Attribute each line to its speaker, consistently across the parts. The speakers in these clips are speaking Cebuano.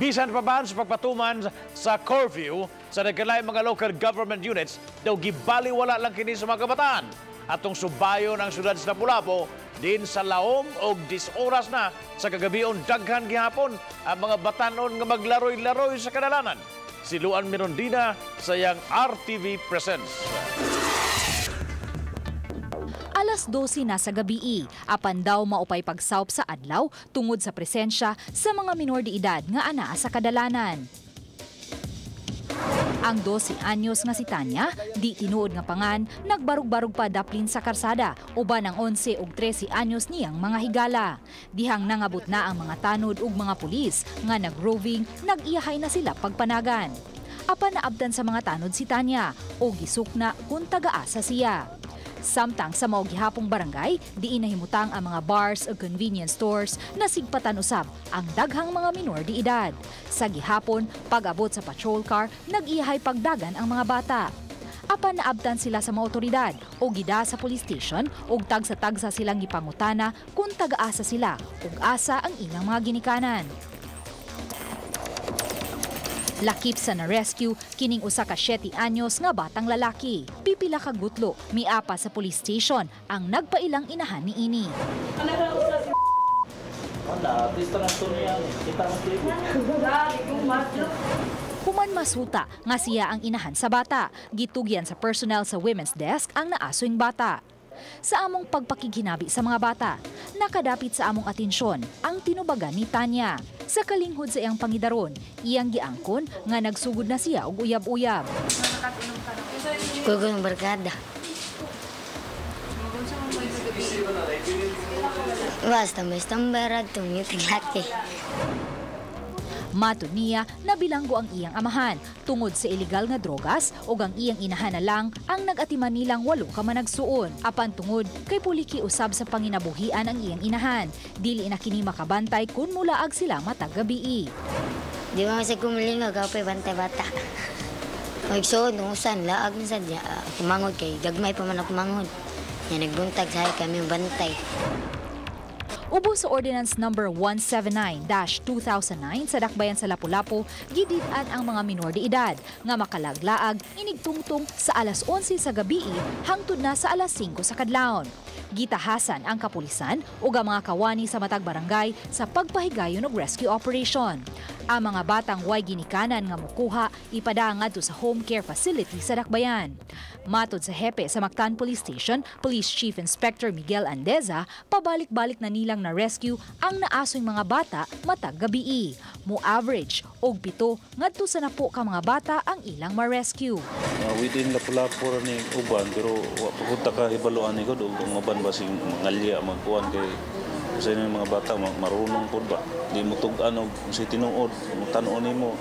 Speaker 1: Bisan pa man sa pagpatuman sa curfew sa nagkalaing mga local government units, daw gibaliwala lang kini sa mga kabataan. Atong subayon ang syudad sa Lapu-Lapu, din sa laom og 10 oras na sa kagabion, daghan gihapon ang mga batanon nga maglaroy-laroy sa kadalanan. Si Luan Mirondina sa iyang RTV Presents.
Speaker 2: Alas 12 na sa gabii, apan daw maupay pagsawp sa adlaw tungod sa presensya sa mga minor de edad nga anaa sa kadalanan. Ang 12 anyos nga si Tanya, di tinuod nga pangan, nagbarug-barug pa daplin sa karsada uban ang 11 ug 13 anyos niyang mga higala. Dihang nangabot na ang mga tanod ug mga pulis nga nagroving, nag-iyahay na sila pagpanagan. Apan naabtan sa mga tanod si Tanya o gisukna kung taga-asa siya. Samtang sa mao gihapong barangay, diin nahimutang ang mga bars ug convenience stores na sigpatan usab ang daghang mga minor de edad. Sa gihapon, pag-abot sa patrol car, nag-iyahay pagdagan ang mga bata. Apan naabtan sila sa mga otoridad o gida sa police station ug tagsa-tagsa silang gipangutana kung taga-asa sila ug asa ang ilang mga ginikanan. Lakip sa na-rescue kining usa ka 7 anyos nga batang lalaki. Pipila ka gutlo miapa sa police station ang nagpailang inahan niini.
Speaker 3: Wala, artista na ito niya. Kita mo TV.
Speaker 2: Human masuta nga siya ang inahan sa bata, gitugyan sa personnel sa women's desk ang naasoing bata. Sa among pagpakighinabi sa mga bata, nakadapit sa among atensyon ang tinubagan ni Tanya. Sa kalinghod sa iyang pangidaron, iyang giangkon nga nagsugod na siya og uyab-uyab.
Speaker 4: Kugo ng barkada. Basta may stambarad, tumiting laki.
Speaker 2: Matod niya, nabilanggo ang iyang amahan tungod sa illegal nga drogas ug ang iyang inahan na lang ang nag-atiman nilang walo ka managsuon. Apan tungod kay puliki usab sa panginabuhian ang iyang inahan, dili na kini makabantay kun mulaag sila matag gabii.
Speaker 4: Di ba sa kumulingo, kapay bantay bata. Magsuod, nungusan, laag na sadya. Kumangod kay gagmay pa man ako mangod. Nga nagbuntag sa kami bantay.
Speaker 2: Ubos sa Ordinance Number 179-2009 sa Dakbayan sa Lapu-Lapu, gidid-an ang mga minor de edad nga makalaglaag inigtungtong sa alas 11 sa gabii hangtod na sa alas 5 sa kadlawon. Gitahasan ang kapulisan ug ang mga kawani sa matag barangay sa pagpahigayon og rescue operation. Ang mga batang way ginikanan nga mukuha ipada ngadto sa home care facility sa Dakbayan. Matod sa hepe sa Mactan Police Station, Police Chief Inspector Miguel Andeza, pabalik-balik na nilang na-rescue ang naasoy mga bata matag gabii. Mo average og 7 ngadto sa 10 ka mga bata ang ilang ma-rescue.
Speaker 5: Within Lapu-Lapu ra ni uban, pero wa pa gud ta ka hibaluan ni gud og ang uban ba sing mangalya magkuan kay sa inyo mga bata marunong pud ba di mo tug-an og si tinuod mo tan-on nimo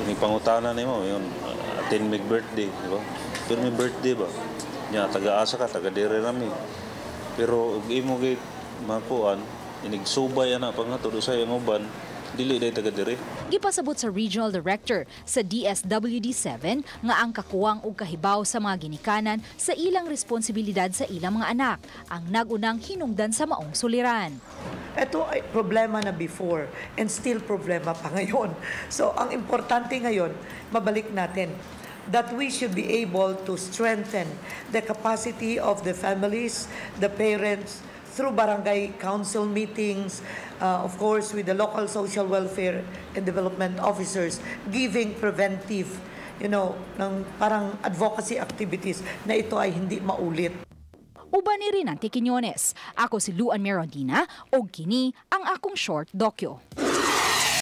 Speaker 5: ni pangutana nimo yun, attend mig birthday, di ba? Pero may birthday ba nya, taga-asa ka, taga dire rami, pero og imo gid makuan inigsubay ana pangatod usay ang uban dili day taga dire.
Speaker 2: Gipasabot sa Regional Director sa DSWD-7 nga ang kakuwang og kahibaw sa mga ginikanan sa ilang responsibilidad sa ilang mga anak ang nagunang hinungdan sa maong suliran.
Speaker 6: Ito ay problema na before and still problema pa ngayon. So, ang importante ngayon, mabalik natin that we should be able to strengthen the capacity of the families, the parents, through barangay council meetings, of course, with the local social welfare and development officers, giving preventive, ng parang advocacy activities na ito ay hindi maulit.
Speaker 2: Uban ni Rinante Quiñones. Ako si Luan Merondina og kini ang akong short dokyo.